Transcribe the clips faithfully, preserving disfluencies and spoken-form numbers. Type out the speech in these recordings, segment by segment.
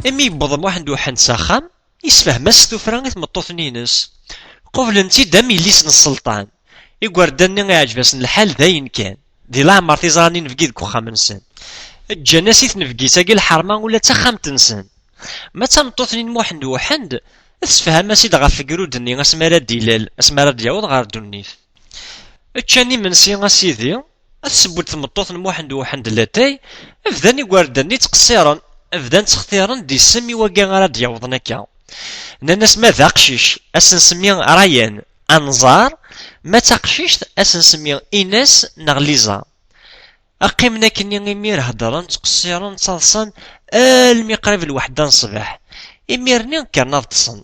Imi yewweḍ Muḥend Uḥend s axxam, yessefhem-as s tuffra i tmeṭṭut-nni-ines. Qublen-tt-id am yelli-s n sselṭan. Igerdan-nni iɛǧeb-asen lḥal d ayen kan. Di leɛmer tiẓra n inebgi deg uxxam-nsen. Ǧǧan-as i tnebgit-agi lḥerma ula d taxxamt-nsen. Ma d tameṭṭut-nni n Muḥend Uḥend, tessefham-as-id ɣef ugrud-nni asmi ara d-ilal, asmi ara d-yaweḍ ɣer ddunit. Ččan imensi a sidi, tesseww-d tmeṭṭut n Muḥend Uḥend latay, bdan igerdan-nni ttqeṣṣiren, bdan ttxtiren d isem i wagi ara d-yawḍen akka. Nnan-as ma d aqcic, ad s-nsemmi Ryan, anẓar, ma d taqcict, ad s-nsemmi Ines neɣ Liza. Qqimen akkenni imir heddren, ttqeṣṣiren, ttaḍsan, almi qrib lweḥda n ṣṣbeḥ. Imir-nni kkren ad ṭṭsen.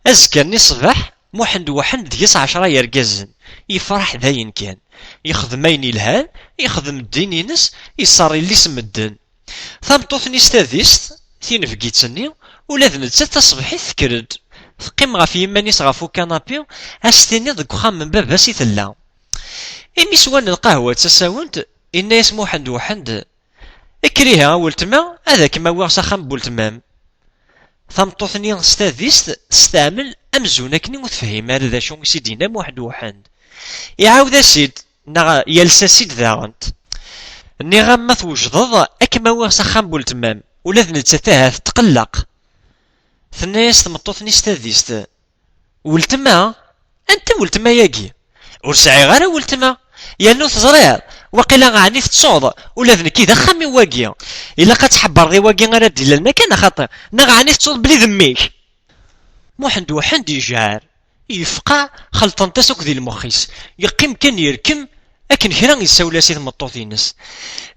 Azekka-nni ṣṣbeḥ, Muḥend Uḥend deg-s ɛecra yergazen. Yefreḥ d ayen kan. Yexdem ayen yelhan, yexdem ddin-ines, yesseṛ illi-s medden. Tameṭṭut-nni s tadist, tinebgit-nni, ula d nettat taṣebḥit tekker-d. Teqqim ɣef yiman-is ɣef ukanapi, ad s-tiniḍ deg uxxam n baba-s i tella. Imi swan lqahwa d tasawent, yenna-yas Muḥend Uḥend, kker ihi a weltma, ad kem-awiɣ s axxam n weltma-m. Tameṭṭut-nni s tadist testeɛmel amzun akken ur tefhim ara d acu i s-id-yenna Muḥend Uḥend. Iɛawed-as-id, neɣ yales-as-id daɣent. Nniɣ-am ma twejdeḍ, ad kem-awiɣ s axxam n weltma-m, ula d nettat ahat tqelleq. Tenna-yas tmeṭṭut-nni s tadist, weltma? Anta weltma-yagi? Ur sɛiɣ ara weltma. Yernu teẓriḍ, waqila ɛni tettuḍ, ula d nekki d axxam-iw wagi. Ilaq ad tḥebbreḍ i wagi ara d-ilalen akka neɣ xaṭi, neɣ ɛni tettuḍ belli d mmi-k? Muḥend Uḥend yejɛer, yefqeɛ, xelṭent-as akk di lmux-is, yeqqim kan yerkem, akken kra yessawel-as i tmeṭṭut-ines.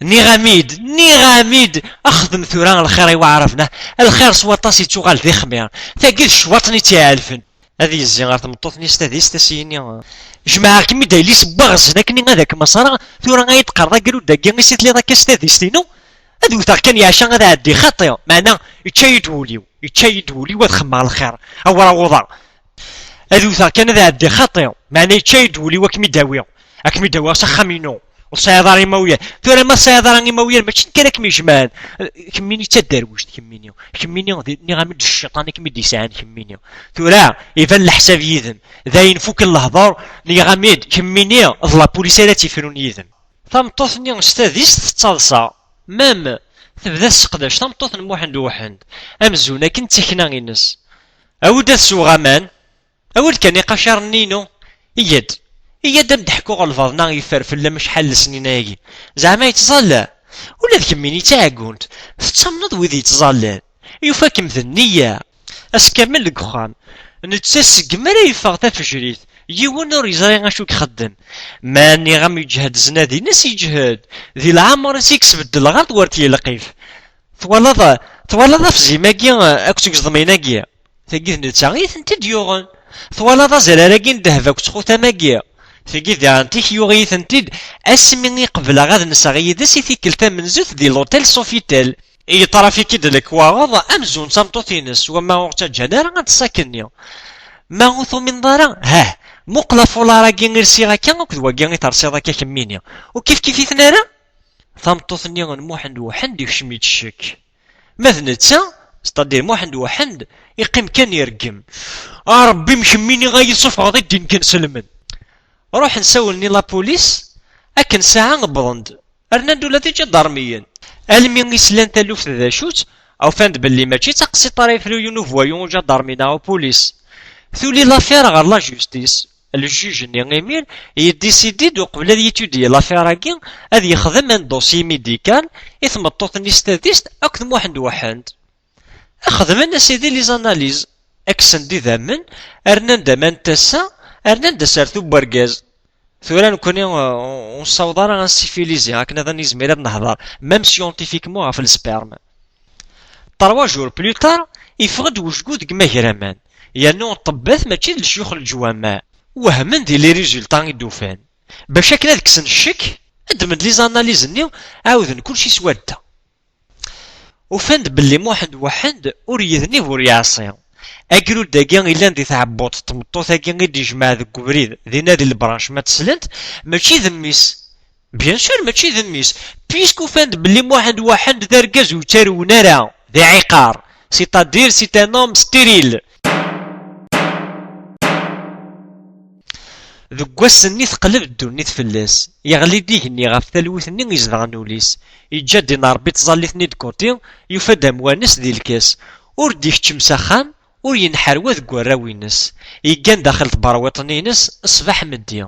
Nniɣ-am-id, nniɣ-am-id, xdem tura lxir i waɛraben, ah, lxir s waṭas yettuɣal d ixmir, tagi d ccwaṭen i tt-iɛelfen. Ad yezzi ɣer tmeṭṭut-nni s tadist, ad s-yini, jemɛeɣ-kem-id a yelli-s n waɣzen akken ad kem-ṣṣreɣ, tura ad yi-d-teqqareḍ agrud-agi i s-i telliḍ akka s tadist-inu? Ad wteɣ kan yeɛca ad ɛeddi xaṭi, meɛna yečča-yi-d wul-iw, yečča-yi-d wul-iw ad xemmeɣ lxir, awer awḍeɣ. Ad wteɣ kan ad ɛeddi xaṭi, meɛna yečča-yi-d wul-iw ad kem-id-awiɣ, ad kem-id-awiɣ s axxam-inu. Ur tesɛiḍ ara imawlan. Tura ma tesɛiḍ ara imawlan, mačči nekk ara kem-ijemɛen. Kemmini d taderwict, kemmini. Kemmini, d, nniɣ-am-d d cciṭan i kem-id-yesɛan, kemmini. Tura, iban leḥsab yid-m. Dayen fukken lehdur, nniɣ-am-id, kemmini, d la police ara tt-ifrun yid-m. Tameṭṭut-nni s tadist tettaḍsa. Mam, tebda tesseqdac tameṭṭut n Muḥend Uḥend. Amzun akken d tikna-ines. Awi-d ad sweɣ aman. Awi-d kan iqaciren-nni-inu. Iyya-d. Iyya-d ad m-d-ḥkuɣ lbaḍna yeffer fell-am acḥal n lesnin-agi. Zeɛma yettẓalla? Ula d kemmini d taɛeggunt. Tettamneḍ wid yettẓallan? Yufa-kem d nniya. Ass kamel deg uxxam. Netta seg mi ara yeffeɣ tafejrit, yiwen ur yeẓri acu i ixeddem. Ma nniɣ-am yeǧhed zznad-ines, yeǧhed. Di leɛmer-is i yesbedd lɣerḍ war t-yelqif. Twalaḍ, twalaḍ afzim-agi akked tgeẓḍmin-agi? Tagi d netta i tent-id-yuɣen. Twalaḍ azrar-agi n ddheb akked txutam-agi? Tagi diɣen tik yuɣ-iyi-tent-id asmi i qebleɣ ad nseɣ yid-s i tikkelt tamenzut di l'hôtel Sofitel. Yeṭrafik-id lekwaɣeḍ amzun d tameṭṭut-ines, wama ur ttaǧǧan ara ad d-ṣṣakenni. Ma ur tumineḍ ara, hah, muqel afular-agi i rsiɣ akka akked wagi i tersiḍ akka kemmini. Ur kifkif-iten ara? Tameṭṭut-nni n Muḥend Uḥend ikcem-itt ccek. Ma d netta, c'est-à-dire Muḥend Uḥend, iqqim kan ireggem. A Ṛebbi, m kemmini ay yi-d-suffɣeḍ i ddin kan selmen. Ruḥen sawlen i la police, akken ssaɛa wwḍen-d. Rnan-d ula d iǧadarmiyen. Almi i slan taluft d acu-tt, ufan-d belli mačči d taqsiṭ ara yefru yiwen ubuwayu uǧadarmi neɣ upulis. Tuli l'affaire ɣer la justice. Ljuj-nni imir yeddisidi-d uqbel ad yetudyi l'affaire-agi, ad yexdem un dossier médical i tmeṭṭut-nni s tadist akked Muḥend Uḥend. Xedmen a sidi les analyses, kksen-d idammen, rnan-d aman n tasa, rnan-d asertu n wergaz. Tura nekkni, uh, ur nessaweḍ ara ad nessifilizi akken ad nizmir ad nehder, même scientifiquement, ɣef le sperme. Trois jours plus tard, yeffeɣ-d wejgu deg imagraman, yernu ṭṭebbat mačči d lecyux n leǧwameɛ. Wehmen di les résultats i d-ufan. Bac akken ad kksen ccek, ddmen-d les analyses-nni, ɛawden kulci s wadda. Ufan-d belli Muḥend Waḥend ur yednib ur yeɛṣi. Agrud-agi yellan di tɛebbuḍt n tmeṭṭut-agi i d-yejmeɛ deg ubrid dinna di lebranc ma teslemt, mačči d mmi-s. Bien sûr, mačči d mmi-s, puisque ufan-d belli Muḥend Waḥend d argaz ur ttarwen ara, d aɛiqar, c'est-à-dire c'est un homme stérile. Deg wass-nni teqleb ddunit fell-as, yeɣli-d igenni ɣef talwit-nni izedɣen ul-is, yeǧǧa ddin n Ṛebbi ttẓallit-nni d côté, yufa-d amwan-is di lkas, ur d-ikeččem s axxam, ur yenḥerwa deg warraw-ines, yeggan daxel tberwiṭ-nni-ines ṣṣbeḥ meddi.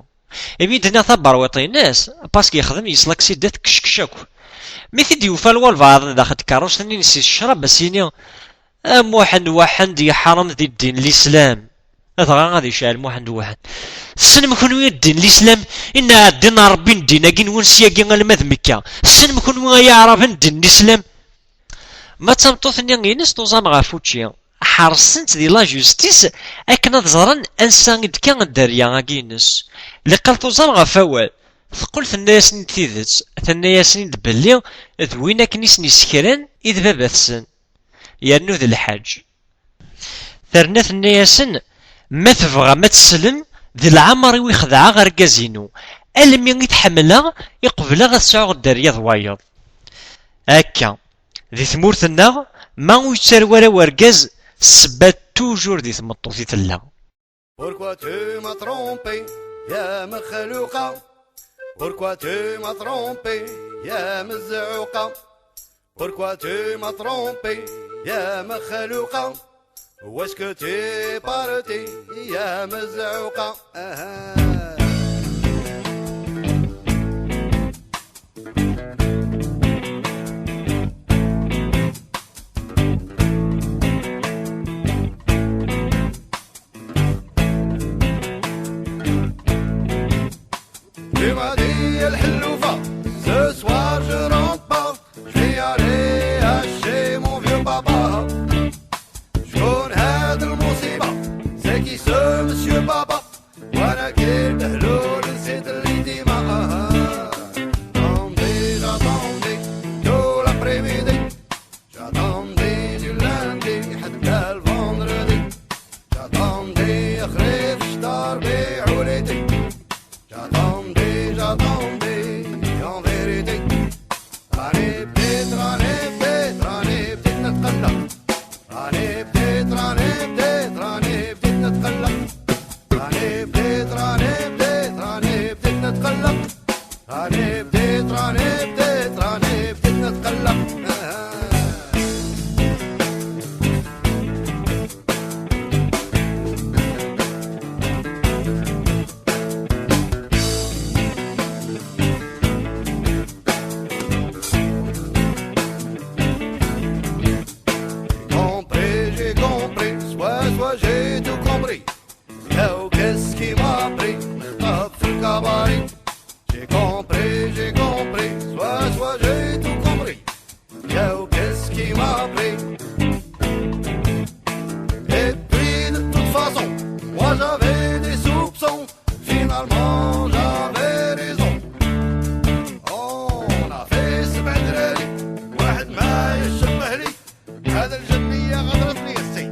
Imi d-nniɣ taberwiṭ-ines, parce que yexdem yes laksida tekcekc akk. Mi t-id-yufa lwalbaɛḍ daxel tkerrust-nni-ines s ccrab, a s-yini: "A Muḥend Waḥend, yeḥṛem di ddin n Lislam." Dɣa ad icɛel Muḥend Waḥend: "Tessnem kunwi ddin n Lislam? Inna ddin n Ṛebbi n ddin-agi-nwen syagi alma d Mekka. Tessnem kunwi ay Aɛraben ddin n Lislam?" Ma d tameṭṭut-nni-ines tuẓam ɣef wučči, ḥerṣen-tt di la justice akken ad ẓren ansa i d-tekka dderya-agi-ines. Liqal tuẓam ɣef wawal, teqqel tenna-yasen-d tidet, tenna-yasen-d belli d win akken i sen-isekren i d baba-tsen, yernu d lḥaǧ. Terna tenna-yasen: "Ma tebɣam ad teslem, di leɛmer-iw i xedɛeɣ argaz-inu, almi i t-ḥemmleɣ i qebleɣ ad sɛuɣ dderya d wayeḍ." Akka, di tmurt-nneɣ, ma ur yettarew ara wergaz, ssebba toujours di tmeṭṭut i tella. Pourquoi tu m'as trompé, ya mexluqa? Pourquoi tu m'as trompé, ya mezzuqa? Pourquoi tu m'as trompé, ya mexluqa? Où est-ce que tu es parti, ya mezzuqa? Ah, ah. Tu m'as dit, الحلوفة, ce soir je rentre pas, je vais aller chez mon vieux papa. شكون هاد المصيبة؟ C'est qui ce monsieur papa? وانا كي بهلول نسيت اللي ديما. J'attendais, j'attendais tout l'après-midi. J'attendais du lundi حتى le vendredi. J'attendais خريف شطار بيع وليدي. J'attendais, j'attendais, en vérité. راني بديت، راني بديت، راني بديت نتقلق. راني بديت، راني بديت، راني بديت نتقلق. راني بديت، راني بديت، راني بديت نتقلق. راني بديت، راني بديت، راني بديت نتقلق. Compris, j'ai compris, soit, soit j'ai tout compris. Yo, qu'est-ce qui m'a pris? Top في الكباري. J'ai compris, j'ai compris, soit, soit j'ai tout compris. Yo, qu'est-ce qui m'a pris? Et puis de toute façon, moi j'avais des soupçons. Finalement j'avais raison. On a fait سبع دراري، واحد ما يشبه لي. هذا الجنية غدرتني السي.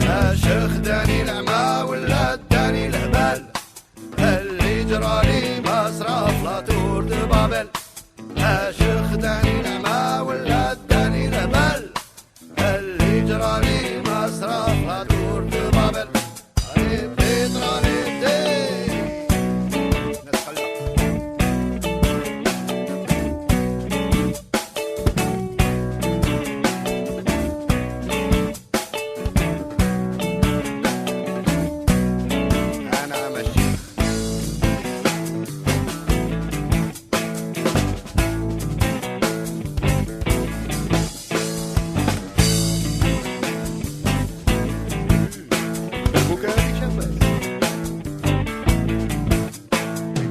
اش خداني العمى ولا داني الهبال؟ اللي جرالي ما صرا في la tour de Babel. اش خداني العمى ولا داني الهبال؟ اللي جرالي ما صرا في la tour de Babel. راني بديت، راني بديت. نتقلق. انا ماشي.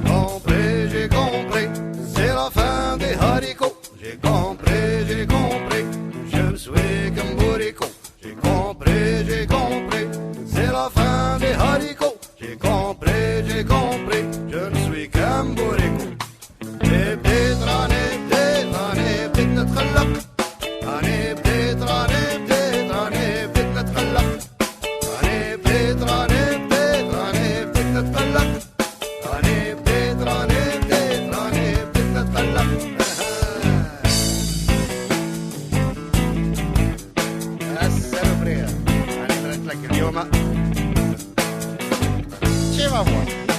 Compris, j'ai compris, c'est la fin des haricots. J'ai compris, j'ai compris, je me suis comme bourricot. J'ai compris, j'ai compris, c'est la fin des haricots. J'ai compris, j'ai compris, je ne suis qu'un bourricot. بديت، راني بديت، راني بديت نتقلق. راني بديت، راني بديت، راني بديت نتقلق. راني بديت، راني بديت، راني بديت نتقلق. راني بديت، Et ben voilà.